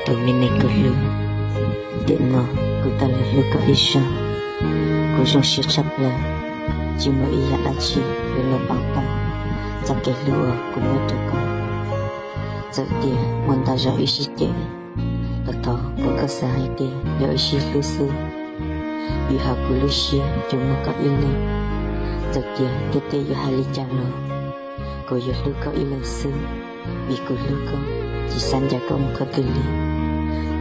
Tus me neeg kuv hlub, tiam no kuv tau los hlub koj ib zaug. Kuv zoo siab tshaj plaws, tsis muaj ib yam dab tsi yuav los pauv tau txoj kev hlub uas kuv muaj rau koj. Txawm tias muaj ntau zaus wb sib cem, los thov kom koj xav hais tias yog wb sib hlub xwb, vim hauv kuv lub siab tsuas muaj koj ib leeg. Txawm tias tej teb yuav hais li cas los kuv yuav hlub koj ib leeg xwb, vim kuv hlub koj, tsis xav ncaim koj mus qhov twg li.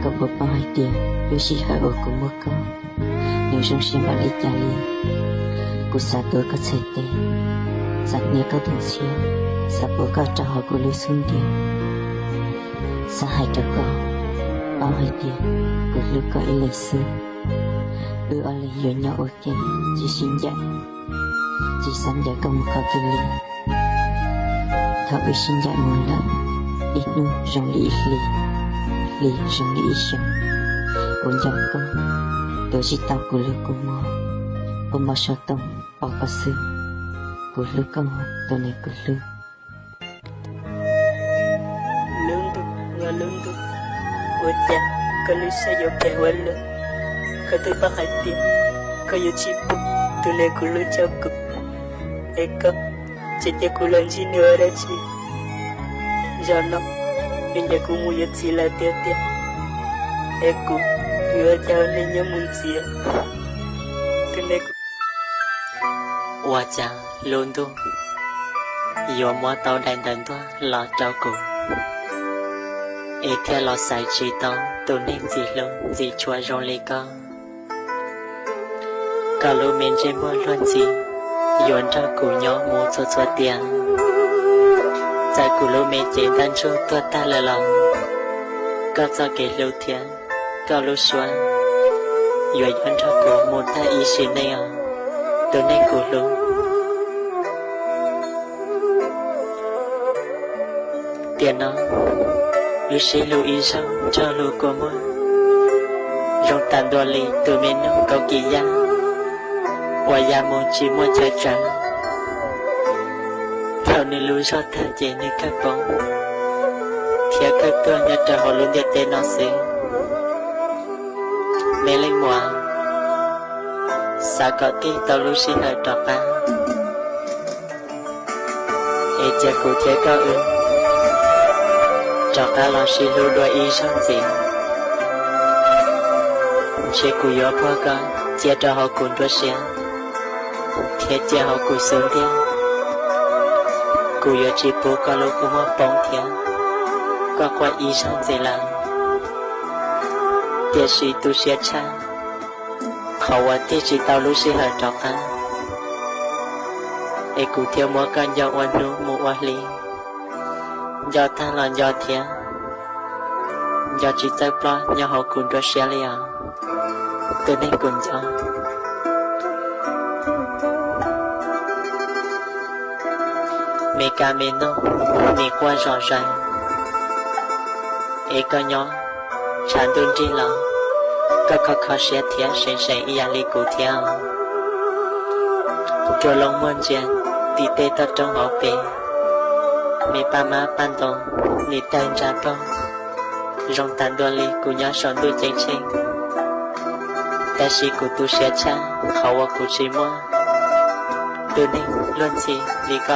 Koj puas paub hais tias lub sij hawm uas kuv muaj koj, nws zoo siab npaum li cas li? Kuv xav tuav koj txhais tes, xav hnia koj tus ntxhiab, xav puav koj rau hauv kuv lub xub ntiag. Xav hais rau koj paub hais tias kuv hlub koj ib leeg xwb. Wb ob leeg yuav nyob ua ke, tsis sib ncaim, tsis xav ncaim koj mus qhov twg li. Thaum wb sib ncaim mus lawm, ib hnub zoo li ib hlis, hlis zoo li ib xyoos. Kuv nco koj, tuav tsis tau kuv lub kua muag, ua npau suav toom pom koj xwb. Kuv hlub koj, tus neeg kuv hlub. Lub ntuj, lub ntuj, ua cas koj lub siab yuav phem ua luaj? Koj twb paub hais tias koj yuav tsis pub tus neeg kuv hlub rau kuv, es koj tseem cia kuv los ntsib nws ua dab tsi? Zaum no nws ncaim kuv mus yuav txiv lawm tiag tiag, es kuv yuav ua cas ua neej nyob mus ntxiv? Tus neeg kuv Ua cas lub ntuj yuav muab tau daim ntawv ntuag los rau kuv, es thiaj los xaiv tsis tau tus neeg ntxim hlub ntxim tshua zoo li koj. Koj lub me ntsej muag luag ntxhi yuav nrog kuv nyob mus txhua txhua tiam. Txawm kuv lub me cev ntaj ntsug tuag tag lawm los koj txoj kev hlub thiab koj lub suab yuav nyob nrog kuv mus tag ib sim neej os, tus neeg kuv hlub. Tiam no wb sib hlub ib zaug nrog lub kua muag, zoo tas ntua li tus me noog kaum kis yaj uas ya mus tsis muaj chaw tsaws. Thaum nws lub zog tag ces nws kawg poob thiab kawg tuag nyob rau hauv lub ntiaj teb no xwb. Me leej muam, xav kom tig tau lub sij hawm rov qab, es cia kuv thiab koj wb rov qab los sib hlub dua ib zaug ntxiv. Ntshe kuv yuav puag koj cia rau hauv kuv nruab siab thiab cia hauv kuv xub ntiag. Kuv yuav tsis pub koj lub kua muag poob thiab koj quaj ib zaug ntxiv lawm. Tiam sis tu siab tshaj qhov uas tig tsis tau lub sij hawm rov qab, es kuv thiaj muab koj nco ua hnub mus ua hli, nco tag los nco thiab nco tsis txawj ploj nyob hauv kuv nruab siab li os, tus neeg kuv nco. Me kab me noog, me quaj zom zaws, es koj nyob tshav ntuj nrig los koj kho kho siab thiab seev seev ib yam li kuv thiab. Rua loo muag ntsia tim tej toj roob hauv pes, me paj mab paj ntoos nim tawg ntsa paug, zoo tas ntua li kuv nyob saum ntuj ceeb tsheej. Tab sis kuv tu siab tshaj qhov uas kuv tsis muaj tus neeg luag ntxhi li koj.